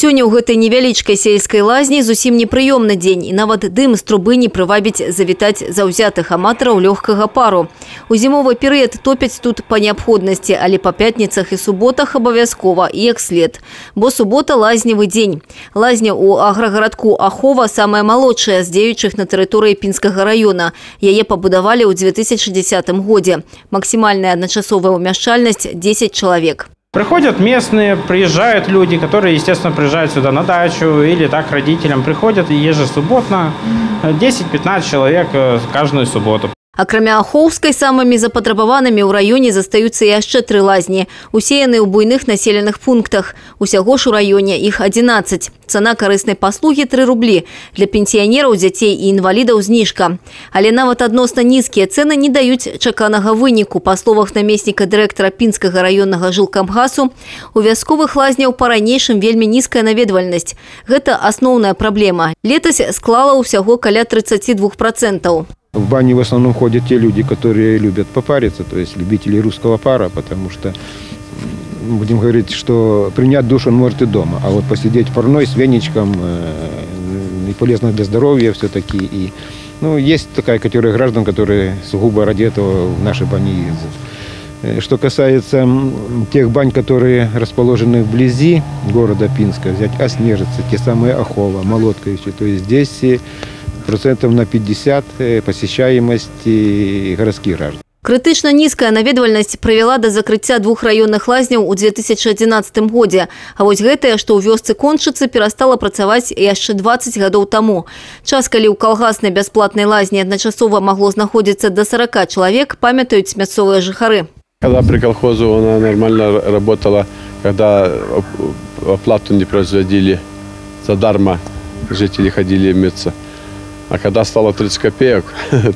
Сёння ў гэтай невялічкай сельскай лазні зусім непрыёмны дзень, і нават дым з трубы не прывабіць завітаць заўзятых аматараў лёгкага пару. У зімовы перыяд топяць тут па неабходнасці, але па пятніцах і суботах абавязкова і як след. Бо субота лазневы дзень. Лазня ў аграгарадку Ахова самая малодшая з дзеючых на тэрыторыі Пінскага раёна. Яе пабудавалі ў 2010 годзе. Максімальная адначасовая ўмяшчальнасць 10 чалавек. Приходят местные, приезжают люди, которые, естественно, приезжают сюда на дачу или так родителям приходят ежесубботно, 10-15 человек каждую субботу. Акрамя Ахоўскай, самымі запатрабаванымі ў раёне застаюцца яшчэ тры лазні. Усе яны ў буйных населеных пунктах. Усяго ж у раёне іх 11. Цана карыснай паслугі 3 рублі. Для пенсіянераў, дзяцей і інвалідаў зніжка. Але нават адносна нізкія цэны не даюць чаканага выніку. Па словах намесніка дырэктара Пінскага раённага жылкамгасу, у вясковых лазняў па-ранейшым вельмі нізкая наведвальнасць. Гэта асноўная праблема. Летась склала ўсяго каля 32%. В бане в основном ходят те люди, которые любят попариться, то есть любители русского пара, потому что, будем говорить, что принять душ он может и дома, а вот посидеть в парной с веничком и полезно для здоровья все-таки. И, ну, есть такая категория граждан, которые сугубо ради этого в наши бани ездят. Что касается тех бань, которые расположены вблизи города Пинска, взять Оснежицы, те самые Ахова, Молотковичи, то есть здесь процентов на 50 посещаемости городских граждан. Крытычна нізкая наведвальнасць прывяла да закрыцця двух раённых лазняў у 2011 годзе. А вось гэтая, што ў вёсцы Кончыцы, перастала працаваць яшчэ 20 гадоў таму. Час, калі ў калгаснай бясплатнай лазні адначасова магло знаходзіцца да 40 чалавек, памятаюць мясцовыя жыхары. Когда при колхозу она нормально работала, когда оплату не производили, задарма жители ходили мыться. А когда стало 30 копеек,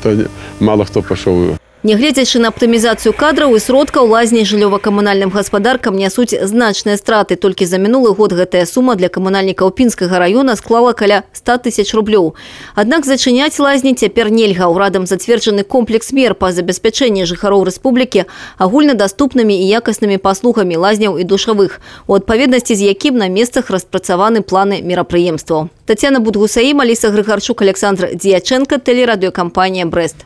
то мало кто пошел. Нягледзячы на аптымізацыю кадраў і сродкаў, лазні жыллёва-камунальным гаспадаркам нясуць значныя страты. Толькі за мінулы год гэтая сума для камунальнікаў Пінскага раёна склала каля 100 тысяч рублёў. Аднак зачыняць лазні цяпер нельга. Урадам зацверджаны комплекс мер па забеспячэнні жыхароў рэспублікі агульнадаступнымі і якаснымі паслугамі лазняў і душавых, у адпаведнасці з якім на месцах распрацаваны планы мерапрыемстваў. Тацяна Будгусаім, Аліса Грыгарчук, Александр Дьяченко, тэлерадыёкампанія «Брэст».